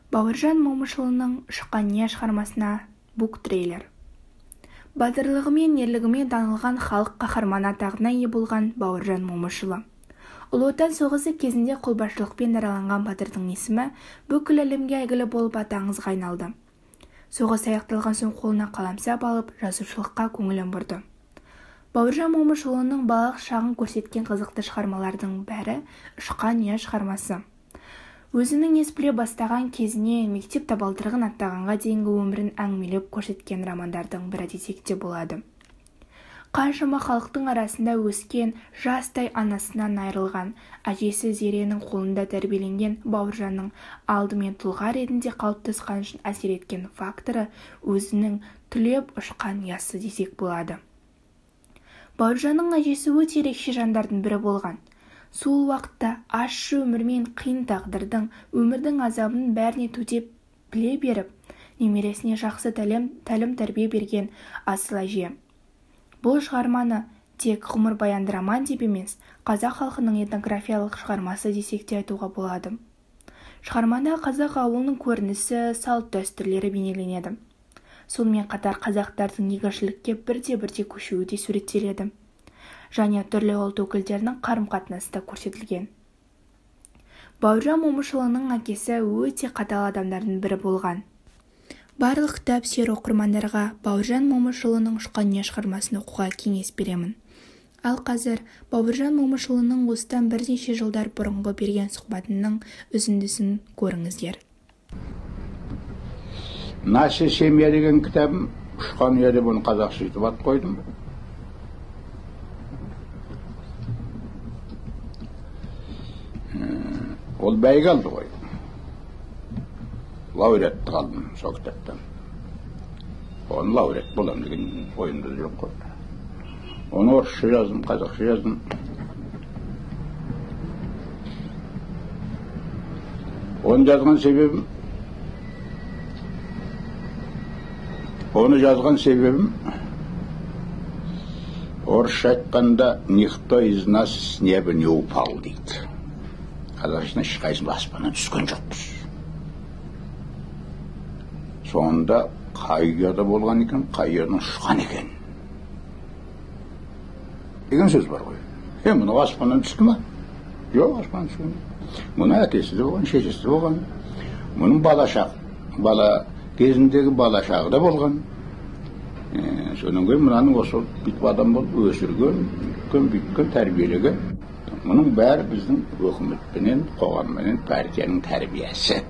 Бауыржан Момышұлының «Ұшқан ұя» шығармасына буктрейлер. Батырлығымен, ерлігімен танылған халық қаһарманы атағына ие болған Бауыржан Момышұлы. Ұлы Отан соғысы кезінде қолбасшылықпен дараланған батырдың есімі бүкіл әлемге әйгілі болып аты аңызға айналды. Соғыс аяқталған соң қолына қаламсап алып, жазушылыққа көңілін бұрды. Бауыржан Момышұлының балалық шағын көрсеткен қызықты шығармалардың бәрі «Ұшқан ұя» шығармасы. Өзінің ес біле бастаған кезіне мектеп табалдырығын аттағанға дейінгі өмірін әңгімелеп көрсеткен романдардың бірі десек те болады. Қаншама халықтың арасында өскен, жастай анасынан айырылған, әжесі Зеренің қолында тәрбиеленген Бауыржанның алдымен тұлға ретінде қалыптасқан үшін әсер еткен факторы өзінің түлеп ұшқан ұясы десек болады. Бауыржанның әжесі өте ерекше жандардың бірі болған. Сол уақытта ащы өмірмен қиын тағдырдың, өмірдің азабын бәріне төтеп біле беріп, немересіне жақсы тәлім-тәрбие берген асыл әже. Бұл шығарманы тек ғұмырбаянды роман деп емес, қазақ халқының этнографиялық шығармасы десек те айтуға болады. Шығармада қазақ ауылының көрінісі, салт-дәстүрлері бейнеленеді. Сонымен қатар қазақтардың егіншілікке бірте-бірте көшуі де суреттеледі. Және түрлі ұлт өкілдерінің қарым-қатынасы да көрсетілген. Бауыржан Момышұлының әкесі өте қатал адамдардың бірі болған. Барлық кітап сүйер оқырмандарға Бауыржан Момышұлының «Ұшқан ұя» шығармасын оқуға кеңес беремін. Ал қазір Бауыржан Момышұлының осыдан бірнеше жылдар бұрынғы берген сұхбатының үзіндісін көріңіздер. «Наша семья» деген кітабым «Ұшқан ұя» деп оны қазақша етіп ат қойдым. Ол бәйге алды ғой. Лауреатты қалдым сол кітаптан. Оны лауреат боламын деген ойымда жоқ қой. Оны орысша жаздым, қазақша жаздым. Оны жазған себебім, орысша айтқанда «никто из нас с неба не упал» дейді. Қазақшасына ешқайсымыз аспаннан түскен жоқпыз. Сонда қай ұяда болған екен, қай ұядан ұшқан екен деген сөз бар ғой. Мынау аспаннан түсті ма? Жоқ, аспаннан түскен. Мұның әкесі де болған, шешесі де болған. Мұның бала кезіндегі бала шағы да болған. Содан кейін мынаның осы бүйтіп адам болып өсірген, бүйткен, тәрбиелеген. Мұның бәрі біздің өкіметпенен, қоғамменен, партияның тәрбиесі.